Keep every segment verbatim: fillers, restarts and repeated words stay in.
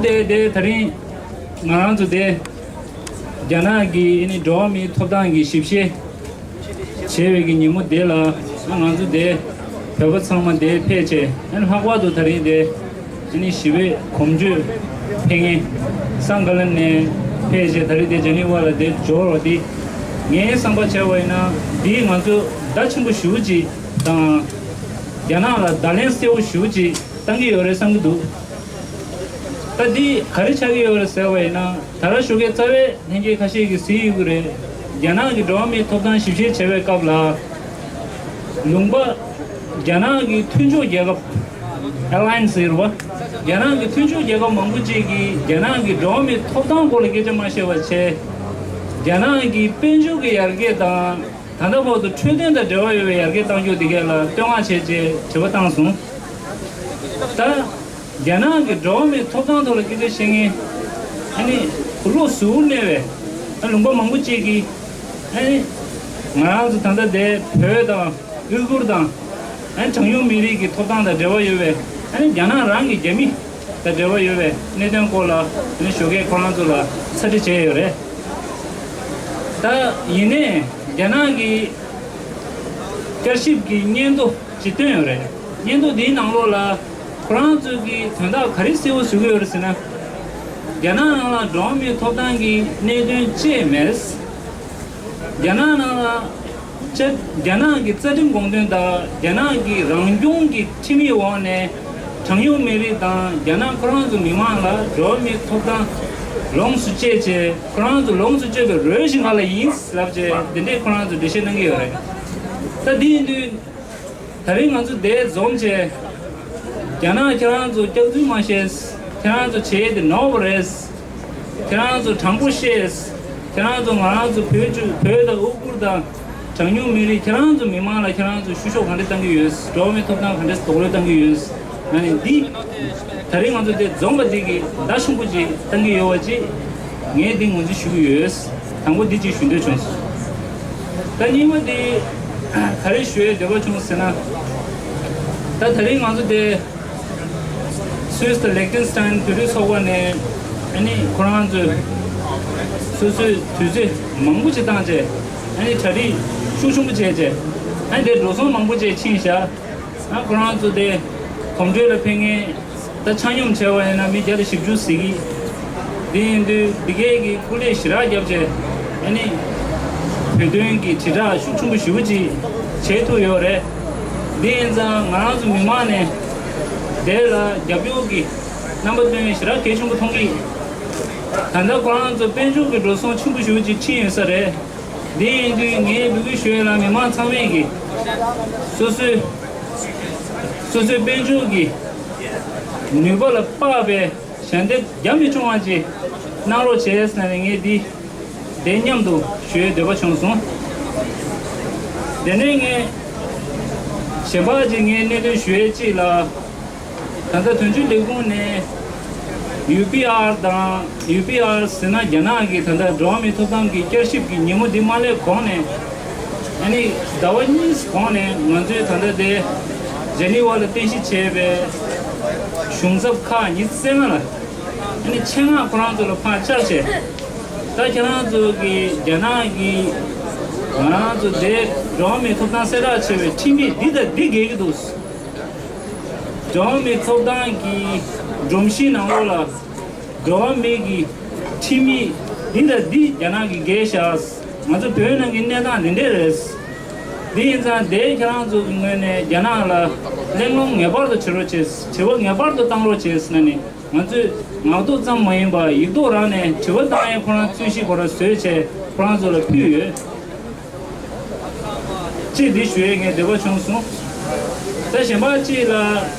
དེ་དེ་དེ་རིང་ང་རང་ཚོ་དེ་རྒྱ་ནག་གི་ཨ་ནི་འགྲོ་བ་མིའི་ཐོབ་ཐང་གི་ཞིབ་བཤེར་བྱས་པའི་གི་ཉིན་མོ་དེ་ལ་ང་ཚོ་དེ་བོད་པ་ཚང་མ་དེ་ཕེབས་བྱས། ཨ་ནི་ལྷག་པར་དུ་དེ་རིང་དེ་ཨ་ནི་ཞི་བའི་གོམ་བགྲོད་ཕེབས་མཁན་སང་ག་ལ་ནས་ཕེབས་བྱས་དེ་རིང་དེ་ཇེ་ནི་ཝ་ལ་དེ་འབྱོར་བ་དེ། ངའི་བསམ་པ་བྱས་པ་ཡིན་ན་འདིས་ང་ཚོ་བརྡ་ཆེན་པོ་ཞེ་པོ་ཅིག་དང་། རྒྱ་ནག་ལ་བརྡ་ལན་གསལ་པོ་ཞེ་པོ་ཅིག་བཏང་གི་ཡོད་རེད་བསམ་གྱི་འདུག་ད་འདི་ག་རེ་ཆགས་ཀྱི་ཡོད་རེད་ཟེར་བ་ཡིན་ན། ད་ར་ཞོགས་ཀས་རྩ་བའི་ལྷན་རྒྱས་ཁ་ཤས་ཀྱིས་གཟིགས་ཡོད་ཀྱི་རེད། རྒྱ་ནག་གི་འགྲོ་བ་མིའི་ཐོབ་ཐང་ཞིབ་བཤེར་བྱེད་པའི་སྐབས་ལ། ལུང་པ་རྒྱ་ནག་གི་མཐུན་ཕྱོགས་རྒྱལ་ཁབ། ཨེ་ལ་ཡན་སི་ཟེར་བ། རྒྱ་ནག་གི་མཐུན་ཕྱོགས་རྒྱལ་ཁབ་མང་པོ་ཅིག་གིས་རྒྱ་ནག་གི་འགྲོ་བ་མིའི་ཐོབ་ཐང་སྐོར་ལ་སྐད་ཆ་མ་བཤད་པ་བྱས། རྒྱ་ནག་གི་དཔལ་འབྱོར་གྱི་ཡར་རྒྱས་དང་། ད་ལྟ་བར་དུ་འཕྲོད་བསྟེན་དང་འབྲེལ་བ་ཡོད་པའི་ཡར་རྒྱས་གཏང་རྒྱུ་དེ་གས་ལ་བསྟོད་བསྔགས་བྱས་རྗེས་དྲི་བ་བཏང་སོང་། ད་རྒྱ་ནག་གི་འགྲོ་བ་མིའི་ཐོབ་ཐང་ཐོག་ལ་སྐད་ཆ་བཤད་མཁན། ཨ་ནི་བློ་གཟུ་བོར་གནས་པའི་ཨ་ལུང་པ་མང་པོ་ཅིག་གིས། ཨ་ནི་ང་རང་ཚོ་ད་ལྟ་དེ་བོད་དང་། ཨུ་གུར་དང་། ཨ་ནི་གྲངས་ཉུང་མི་རིགས་ཀྱི་ཐོབ་ཐང་དང་འབྲེལ་བ་ཡོད་པའི། ཨ་ནི་རྒྱ་ནག་རང་གི་རྒྱ་མི་དང་འབྲེལ་བ་ཡོད་པའི་གནད་དོན་སྐོར་ལ་ཨ་ནི་ཞོགས་ཀས་ཁོ་རང་ཚོ་ལ་ཚ་འདྲི་བྱས་ཡོད་རེད། ད་ཡིན་ནའི་རྒྱ་ནག་གི་བསྐྱར་ཞིབ་ཀྱི་སྙན་ཐོ་ཅིག་བཏོན་ཡོད་རེད། སྙན་ཐོ་འདིའི་ནང་ལོགས་ལ་ཁོ་རང་ཚོ་གི་དོན་དག་ག་རེ་གསལ་པོ་བཟོ་གི་ཡོད་རེད་ཟེར་ན། རྒྱ་ནག་ནང་ལ་འགྲོ་བ་མིའི་ཐོབ་ཐང་གི་གནད་དོན་ཅི་མེད། རྒྱ་ནག་ནང་ལ་ཅ། རྒྱ་ནག་གི་རྩ་ཁྲིམས་དགོངས་དོན་དང་རྒྱ་ནག་གི་རང་སྐྱོང་གི་ཁྲིམས་ཡིག་འོག་ནས་གྲངས་ཉུང་མི་རིགས་དང་རྒྱ་ནག་ཁོ་རང་ཚོ་མི་མང་ལ་འགྲོ་བ་མིའི་ཐོབ་ཐང་ལོངས་སུ་སྤྱད་བྱས། ཁོ་རང་ཚོ་ལོངས་སུ་སྤྱོད་པའི་རོལ་ཞིག་ང་ལ་ཡིན་ལབ་བྱས་འདི་འདྲས་ཁོ་རང་ཚོ་འགྲེལ་བཤད་གནང་གི་ཡོད་རེད། ད་འདི་ཡིན་དུས། ད་རིང་ང་ཚོ་འདིར་འཛོམས་བྱས། རྒྱ་ནག་ཁྱེད་རང་ཚོ་སྐྱག་རྫུན་མ་བཤད། ཁྱེད་རང་ཚོ་བྱས་དེ་ནོར་བ་རེད། ཁྱེད་རང་ཚོ་དྲང་པོ་བཤད། ཁྱེད་རང་ཚོ་ང་རང་ཚོ་བོད་ཅུ་བོད་དང་ཨུ་གུར་དང་གྲངས་ཉུང་མི་རིགས་ཁྱེད་རང་ཚོ་མི་མང་ལ་ཁྱེད་རང་ཚོ་བཤུ་གཞོག་ག་འདྲ་བཏང་གི་ཡོད། འགྲོ་བ་མིའི་ཐོབ་ཐང་ག་འདྲ་རྡོག་རོལ་བཏང་གི་ཡོད། ང་ནི་འདི། ད་རིང་ང་ཚོ་འདིར་འཛོམས་པ་འདི་གི་བརྡ་ཆེན་པོ་ཅིག་བཏང་གི་ཡོད་པ་ཅིག་ངས་འདི་ངོས་འཛིན་ཞུ་གི་ཡོད། དང་པོ་འདི་ཅིག་ཞུ་འདོད་བྱུང་སོང་། ད་གཉིས་པ་འདི་ག་རེ་ཞུ་ཡས་འདོད་པ་བྱུང་ཟེར་ན། ད་ད་རིང་ང་ཚོ་འདིར་སུད་སི་དང་ལིག་ཏེན་སི་ཏན་བོད་རིགས་ཚོགས་པ་ནས་ཨ་ནི་ཁོ་རང་ཚོས་སོ་སོའི་དུས་ཚོད་མང་པོ་ཅིག་བཏང་བྱས། ཨ་ནི་གྲ་སྒྲིག་ཤུགས་ཆེན་པོ་བྱས་བྱས། ཨ་ནི་འདིར་འགྲོ་སོང་མང་པོ་ཅིག་ཕྱིན་བཞག་ཨ་ཁོ་རང་ཚོ་དེ་གོམ་བགྲོད་ལ་ཕེབས་མཁན། ད་ཆ་སྙོམས་བྱས་པ་ཡིན་ན་མི་བརྒྱ་དང་བཞི་བཅུ་ཟིན་གྱི། དེ་ཡིན་དུས་འདི་གས་ཀྱི་སྐུ་ལས་ཞེ་དྲག་བརྒྱབ་བྱས། ཨ་ནི་བོད་དོན་གྱི་དྲིལ་བསྒྲགས་ཤུགས་ཆེན་པོ་ཞེ་པོ་ཅིག་བྱེད་ཐུབ་ཡོད་རེད། དེ་ཡིན་ཙང་ང་རང་ཚོ་མི་མང་ནས་དེ་ལ་རྒྱབ་སྐྱོར་གྱི་རྣམ་པ་སྟོན་ཡས་ཞེ་དྲག་གལ་ཆེན་པོ་མཐོང་གི། ད་ལྟ་ཁོ་རང་ཚོ་དཔལ་འབྱོར་གྱི་འགྲོ་སོང་ཆེན་པོ་ཞེ་པོ་ཅིག་ཕྱིན་ཡོད་ས་རེད། འདི་ཡིན་དུས་ངས་འབོད་སྐུལ་ཞུ་ཡས་ལ་མི་མང་ཚང་མས་ཀྱིས་སོ་སོའི་སོ་སོའི་དཔལ་འབྱོར་གྱི་ནུས་པ་ལ་དཔག་པའི་ཞལ་འདེབས་རྒྱ་མི་ཆུང་བ་ཅིག་གནང་རོགས་བྱས་ཟེར་ནས་ངས་འདི་དེ་མཉམ་དུ་ཞུ་ཡས་འདོད་པ་བྱུང་སོང་། དེ་ནས་ངས་གཞན་པ་ཅིག་ངས་གནད་དོན་ཞུ་ཡས་ཅིག་ལ། ད་ལྟ་དོན་གཅོད་ལས་ཁུངས་ནས་ཡུ་པི་ཨར་དང་། ཡུ་པི་ཨར་ཟེར་ན་རྒྱ་ནག་གི་ད་ལྟ་འགྲོ་བ་མིའི་ཐོབ་ཐང་གི་བསྐྱར་ཞིབ་ཀྱི་ཉིན་མོ་འདི་མ་སླེབས་གོང་ནས། ཨ་ནི་ཟླ་བ་གཉིས་གོང་ནས་ང་ཚོའི་ད་ལྟ་དེ་ཇེ་ནི་ཝ་ལ་རྟེན་གཞི་བྱས་པའི་གཞུང་ཚབ་ཁག་ཉི་ཤུ་རྩ་ལྔ་ལ་ཨ་ནི་ཆེད་མངགས་ཁོ་རང་ཚོ་ལ་ཕར་བཅར་བྱས། ད་ཁྱེད་རང་ཚོ་གི་རྒྱ་ནག་གི་ང་རང་ཚོ་དེ་འགྲོ་བ་མིའི་ཐོབ་ཐང་གསལ་བསྒྲགས་བྱས་པའི་ཁྲིམས་ཡིག་འདི་དང་འདི་འགལ་གྱི་འདུག་འགྲོ་བ་མིའི་ཐོབ་ཐང་གི་སྒྲོམ་གཞིའི་ནང་ལོགས་ལ་འགྲོ་བ་མི་གི་ཁྲིམས་ཡིག་འདི་དང་འདི་རྒྱ་ནག་གིས་འགལ་བཞག་ང་ཚོ་བོད་ནང་གི་གནས་སྟངས་འདི་འདྲས་རེད། འདི་ཡིན་ཙང་དེ་ཁྱེད་རང་ཚོ་གི་ངོས་ནས་རྒྱ་ནག་ལ་གླེང་སློང་ངེས་པར་དུ་བྱེད་རོགས་བྱེད། དྲི་བ་ངེས་པར་དུ་བཏང་རོགས་བྱེད་ཟེར་ནས་ནི་ང་ཚོས་ངག་ཐོག་ཙམ་མ་ཡིན་པར་ཡིག་ཐོག་རང་ནས་དྲི་བ་བཏང་ཡས་ཁོ་རང་ཚོས་གཞི་ཁོ་རང་བཟོས་བྱས་ཁོ་རང་ཚོ་ལ་ཕུལ་ཡོད། ཅེས་འདི་ཞུ་ཡས་ངས་འདོད་པ་བྱུང་སོང་། ད་གཞན་པ་གཅིག་ལ།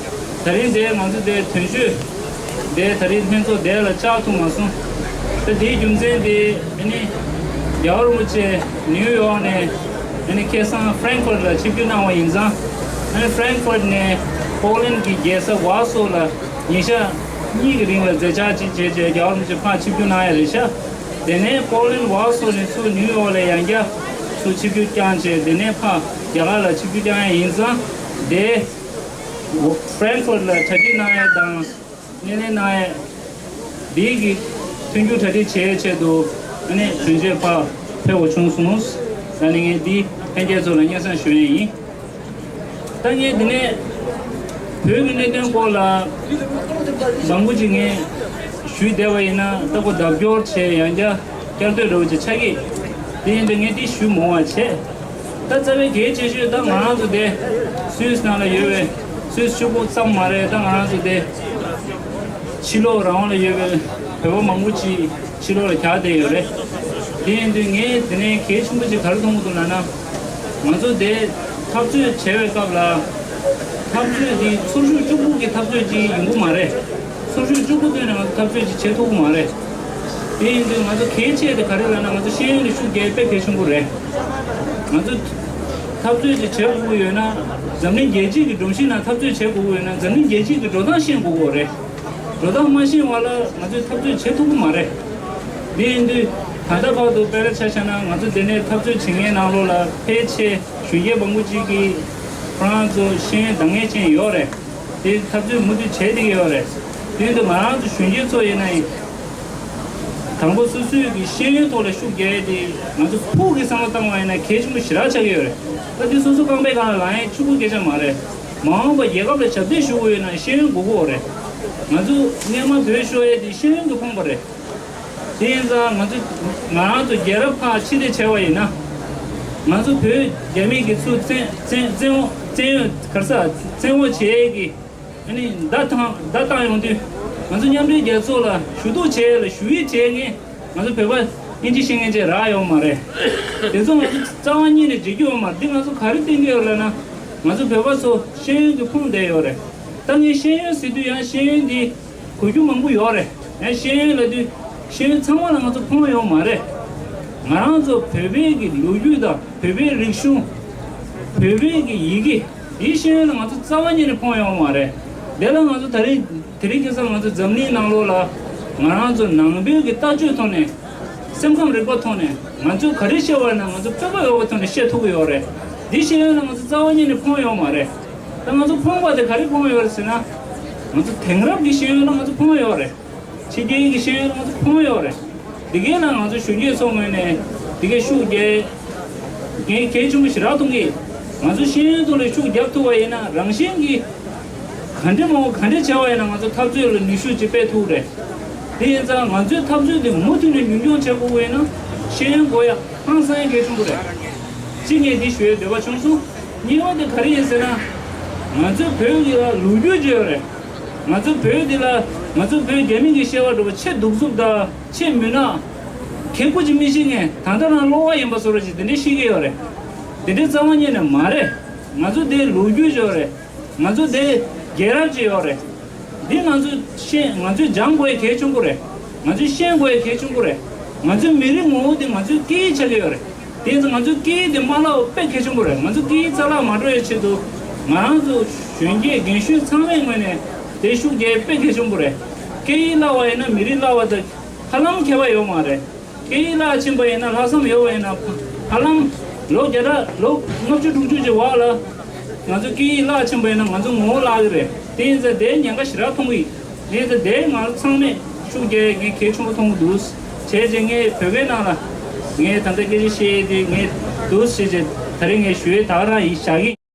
ད་རིང་འདིར་ང་ཚོ་འདིར་དོན་གཅོད་འདིར་ད་རིང་ལྷན་ཚོགས་འདི་ལ་བཅར་ཐུབ་མ་སོང་། ད་དེའི་རྒྱུ་མཚན་དེ་ཨ་ནི་རྒྱལ་བ་རིན་པོ་ཆེ་ནིའུ་ཡོག་ནས་ཨ་ནི་ཁ་སང་ཧྥ་རན་ཧྥར་ལ་ཆིབས་བསྒྱུར་གནང་བ་ཡིན་ཙང་། ཨ་ནི་ཧྥ་རན་ཧྥར་ནས་པོ་ལན་གྱི་རྒྱལ་ས་ཝར་སོ་ལ་ཉིན་ཞག་གཉིས་ཀྱི་རིང་ལ་མཛད་འཆར་ཅིག་བྱས་རྗེས་རྒྱལ་བ་རིན་པོ་ཆེ་ཕར་ཆིབས་བསྒྱུར་གནང་ཡ་རེད་ཤག་དེ་ནས་པོ་ལན་ཝར་སོ་ནས་ཚུར་ནིའུ་ཡོག་ལ་ཡང་བསྐྱར་ཚུར་ཆིབས་བསྒྱུར་བསྐྱངས་བྱས་དེ་ནས་ཕར་རྒྱ་གར་ལ་ཆིབས་བསྒྱུར་བསྐྱངས་ཡ་ཡིན་ཙང་། དེ་ཧྥ་རན་ཧྥར་ལ་གྲ་སྒྲིག་གནང་ཡ་དང་སྣེ་ལེན་གནང་ཡ་ དེའི་གི་མཐུན་འགྱུར་གྲ་སྒྲིག་བྱེད་ཆེད་དུ་ཨ་ནི་དོན་གཅོད་ཕར་ཕེབས་དགོས་བྱུང་སོང་། ད་ནི་ངས་འདི་ལྷན་རྒྱས་ཚོ་ལ་སྙན་སེང་ཞུ་ཡས་ཡིན། ད་ངས་འདི་ནས་བོད་ཀྱི་གནད་དོན་སྐོར་ལ་མང་པོ་ཅིག་ངས་ཞུས་བསྡད་པ་ཡིན་ན་ད་ཁོ་ལྡབ་སྐྱོར་བྱས་ཡང་བསྐྱར་བསྐྱར་ཟློས་འདྲ་བོ་ཅིག་ཆགས་ཀྱི། དེ་ཡིན་དུས་ངས་འདི་ཞུ་མི་དགོས་པ་བྱས། ད་རྩ་བའི་གལ་ཆེ་ཤོས་ད་ང་རང་ཚོ་དེ་སུད་སི་ནང་ལ་ཡོད་པའི་སུད་སི་ཕྱུག་པོ་ཙམ་མ་རེད། ད་ང་རང་ཚོ་དེ་ཕྱི་ལོགས་རང་དབང་ལ་ཡོད་པའི་བོད་པ་མང་པོ་ཅིག་ཕྱི་ལོགས་ལ་གྱར་བསྡད་ཡོད་རེད། དེ་ཡིན་དུས་ངས་དེ་ནས་གལ་ཆེན་པོ་ཅིག་ག་རེ་མཐོང་གི་འདུག་ལབ་ན། ང་ཚོ་དེ་འཐབ་རྩོད་བྱེད་པའི་སྐབས་ལ་འཐབ་རྩོད་འདི་ཚོར་ཤུགས་གཅིག་པུ་གི་འཐབ་རྩོད་ཅིག་ཡིན་གྱི་མ་རེད། ཚོར་ཤུགས་གཅིག་པུ་བཏོན་ནས་ང་ཚོ་འཐབ་རྩོད་ཅིག་བྱེད་ཐུབ་ཀྱི་མ་རེད། དེ་ཡིན་དུས་ང་ཚོ་གལ་ཆེ་དེ་ག་རེ་ལབ་ན་ང་ཚོ་ཤེས་ཡོན་ལ་ཤུགས་རྒྱག་དཔེ་གལ་ཆེན་པོ་རེད། ང་ཚོ་འཐབ་རྩོད་ཅིག་བྱེད་དགོས་ཀྱི་ཡོད་ན། འཛམ་གླིང་རྒྱལ་སྤྱི་གི་སྒྲོམ་གཞི་ནང་འཐབ་རྩོད་བྱེད་དགོས་ཀྱི་ཡོད་ན་འཛམ་གླིང་རྒྱལ་སྤྱི་གི་འགྲོ་སྟངས་ཤེས་དགོས་ཀྱི་རེད། འགྲོ་སྟངས་མ་ཤེས་པ་ལ་ང་ཚོས་འཐབ་རྩོད་བྱེད་ཐུབ་ཀྱི་མ་རེད། དེ་ཡིན་དུས་ད་ལྟ་བར་དུ་དཔེར་ན་ཆ་བཞག་ན་ང་ཚོ་འདི་ནས་འཐབ་རྩོད་བྱེད་མཁན་ནང་ལོགས་ལ་ཕལ་ཆེར་གཞོན་སྐྱེས་མང་པོ་ཅིག་གིས་ཁོ་རང་ཚོ་ཤེས་ཡོན་འདང་ངེས་ཅན་ཡོད་རེད། དེ་འཐབ་རྩོད་མུ་མཐུད་བྱས་བསྡད་ཀྱི་ཡོད་རེད། དེ་ཡིན་དུས་ང་རང་ཚོ་གཞོན་སྐྱེས་ཚོ་ཡིན་ན་ཡིན། དང་པོ་སོ་སོའི་གི་ཤེས་ཡོན་ཐོག་ལ་ཤུགས་རྒྱག་ཡས་དེ་ང་ཚོ་ཕུགས་ཀྱི་བསམ་བློ་བཏང་བ་ཡིན་ན་གལ་ཆེན་པོ་ཞེ་དྲག་ཆགས་ཀྱི་ཡོད་རེད། ད་དེ་སོ་སོ་རྐང་པའི་སྒང་ལ་ལངས་ཡས་ཕྱུག་པོ་སྐད་ཆ་མ་རེད། མ་འོངས་པ་རྒྱལ་ཁབ་ལ་ཞབས་འདེགས་ཞུ་དགོས་ཡོད་ན་ཤེས་ཡོན་དགོས་ཀྱི་ཡོད་རེད། ང་ཚོ་སྔས་མ་བོད་ཤོར་ཡས་དེ་ཤེས་ཡོན་གྱིས་ཕོངས་པ་རེད། དེ་ཡིན་ཙང་ང་ཚོ་ང་རང་ཚོ་རྒྱལ་རབས་ཁག་ཕྱིར་འཐེན་བྱས་པ་ཡིན་ན། ང་ཚོ་བོད་རྒྱ་མི་གིས་ཚུར་བཙན་བཙན་བཙན་འོག་བཙན་ག་རེ་ཟ་བཙན་འོག་བྱེད་ཡས་ཀྱི་ཨ་ནི་བརྡ་བཏང་བརྡ་བཏང་ཡོང་དུས་ང་ཚོ་མཉམ་འབྲེལ་རྒྱལ་ཚོགས་ལ་ཞུ་གཏུག་བྱེད་ཡས་ལ་ཞུ་ཡིག་བྱེད་མཁན་ང་ཚོ་བོད་པ་ཨིན་ཇི་ཤེས་མཁན་ཅིག་རག་ཡོད་མ་རེད། དེ་ཚོ་ང་ཚོ་རྩ་བ་ཉིད་ནས་བརྗེད་རྒྱུ་ཡོད་མ་རེད། འདི་ང་ཚོ་ག་རེ་བསྟན་གྱི་ཡོད་ལབ་ན་ང་ཚོ་བོད་པ་ཚོ་ཤེས་ཡོན་གྱིས་ཕོངས་བསྡད་ཡོད་རེད། ད་ངས་ཤེས་ཡོན་ཟེར་དུས་ཡང་ཤེས་ཡོན་འདི་གོ་རྒྱུ་མང་པོ་ཡོད་རེད། ཡང་ཤེས་ཡོན་ལབ་དུས་ཤེས་ཡོན་ཚང་མ་ལ་ང་ཚོ་ཕོངས་ཡོད་མ་རེད། ང་རང་ཚོ་བོད་པའི་གི་ལོ་རྒྱུས་དང་བོད་པའི་རིག་གཞུང་། བོད་པའི་གི་ཡི་གེ་འདི་ཤེས་ཡོན་ལ་ང་ཚོ་རྩ་བ་ཉིད་ནས་ཕོངས་ཡོད་མ་རེད། དེ་ལ་ང་ཚོ་ད་རིང་དེ་རིང་ཁ་སང་ང་ཚོ་འཛམ་གླིང་ནང་ལོགས་ལ་ང་རང་ཚོ་ནང་པའི་གི་ལྟ་སྤྱོད་ཐོག་ནས་སེམས་ཁམས་རིག་པ་ཐོག་ནས་ང་ཚོས་ག་རེ་བཤད་པ་ཡིན་ན་ང་ཚོ་སྤོབས་པ་ཡོད་པའི་ཐོག་ནས་བཤད་ཐུབ་ཀྱི་ཡོད་རེད། འདི་ཤེས་ཡོན་ལ་ང་ཚོ་རྩ་བ་ཉིད་ནས་ཕོངས་ཡོད་མ་རེད། ད་ང་ཚོ་ཕོངས་པ་དེ་ག་རེ་ཕོངས་ཡོད་རེད་ཟེར་ན། ང་ཚོ་དེང་རབས་ཀྱི་ཤེས་ཡོན་ལ་ང་ཚོ་ཕོངས་ཡོད་རེད། ཕྱི་རྒྱལ་གྱི་ཤེས་ཡོན་ལ་ང་ཚོ་ཕོངས་ཡོད་རེད། དེ་གའི་ནང་ང་ཚོ་གཞོན་སྐྱེས་ཚོ་ངོས་ནས་དེ་གའི་ཤུགས་རྒྱག་ངས་གལ་ཆེན་པོ་ཞེ་དྲག་མཐོང་གི། ང་ཚོ་ཤེས་ཡོན་ཐོག་ལ་ཤུགས་རྒྱག་ཐུབ་པ་ཡིན་ན་རང་བཞིན་གྱིས་ག་འདྲ་མང་པོ་ག་འདྲ་བྱ་བ་ཡིན་ན་ང་ཚོ་འཐབ་རྩོད་ལ་ནུས་ཤུགས་ཅིག་སྤེལ་ཐུབ་རེད། དེ་ཡིན་ཙང་ང་ཚོའི་འཐབ་རྩོད་དེ་མུ་མཐུད་ནས་རྒྱུན་འཁྱོངས་བྱེད་དགོས་པ་ཡིན་ན་ཤེས་ཡོན་དགོས་ཡ་ཧང་སང་ཡ་གལ་ཆེན་པོ་རེད། གཅིག་ངས་འདི་ཞུ་ཡ་འདོད་པ་བྱུང་སོང་། གཉིས་པ་དེ་ག་རེ་ཡིན་ཟེར་ན། ང་ཚོའི་བོད་ཀྱི་ལོ་རྒྱུས་ཅིག་ཡོད་རེད། ང་ཚོ་བོད་འདི་ལ་ང་ཚོ་བོད་རྒྱ་མི་གི་བཤད་པ་འདྲ་བོ་ཆེས་གདུག་རྩུབ་དང་ཆེས་མུན་ནག་ཁེ་ཀོ་ཅིག་མི་ཤེས་མཁན་ད་ལྟ་རང་གློ་བ་ཡིན་པ་བཟོ་འདྲ་ཅིག་དེ་འདྲས་བཤད་ཀྱི་ཡོད་རེད། དེ་འདྲས་རྩ་བ་ཉིད་ནས་མ་རེད། ང་ཚོ་འདི་ལོ་རྒྱུས་ཅིག་ཡོད་རེད། ང་ཚོ་འདི་རྒྱལ་རབས་ཅིག་ཡོད་རེད། འདི་ང་ཚོས་ཤེས་ང་ཚོས་སྦྱང་དགོས་ཡ་གལ་ཆེན་པོ་རེད། ང་ཚོས་ཤེས་དགོས་ཡ་གལ་ཆེན་པོ་རེད། ང་ཚོའི་མི་རིགས་ངོ་བོ་འདི་ང་ཚོའི་སྐད་ཡིག་ཆགས་ཀྱི་ཡོད་རེད། དེ་ཡིན་ཙང་ང་ཚོའི་སྐད་ཡིག་འདི་མ་བརླག་པ་དཔེ་གལ་ཆེན་པོ་རེད། ང་ཚོའི་སྐད་ཡིག་རྩ་བརླག་མ་འགྲོ་ཡ་ཆེད་དུ་ང་རང་ཚོ་གཞོན་སྐྱེས་རྒན་གཞོན་ཚང་མའི་ངོས་ནས་དེ་ཤུགས་རྒྱག་ཡ་དཔེ་གལ་ཆེན་པོ་རེད། སྐད་ཡིག་བརླག་པ་ཡིན་ན་མི་རིགས་བརླག་པ་དང་ཧ་ལམ་ཁྱད་པར་ཡོད་མ་རེད། སྐད་ཡིག་བརླག་ཕྱིན་པ་ཡིན་ན་ལྷག་བསམ་ཡོད་པ་ཡིན་ན་ཧ་ལམ་ལོ་བརྒྱ་ཕྲག་ལོ་ལྔ་བཅུ་དྲུག་ཅུ་ཅིག་བར་ལ་ང་ཚོ་སྐད་ཡིག་བརླག་ཕྱིན་པ་ཡིན་ན་ང་ཚོ་ངོ་བོ་བརླག་གི་རེད། དེ་ཡིན་ཙང་དེའི་ཉེན་ཁ་ཞེ་དྲག་མཐོང་གི་ཡིན། དེ་ཡིན་ཙང་དེ་ང་ཚོ་ཚང་མས་ཤུགས་རྒྱག་ངས་གལ་ཆེན་པོ་མཐོང་གི་འདུག་བྱས་རྗེས་ངས་བོད་པའི་ནང་ལ་ངས་ད་ལྟ་སྐད་ཆ་བཤད་དེ་ངས་འདུག་བྱས་རྗེས་ད་རེས་ངས་ཞུ་ཡས་ད་ག་རང་ཡིན་བཞག་གི།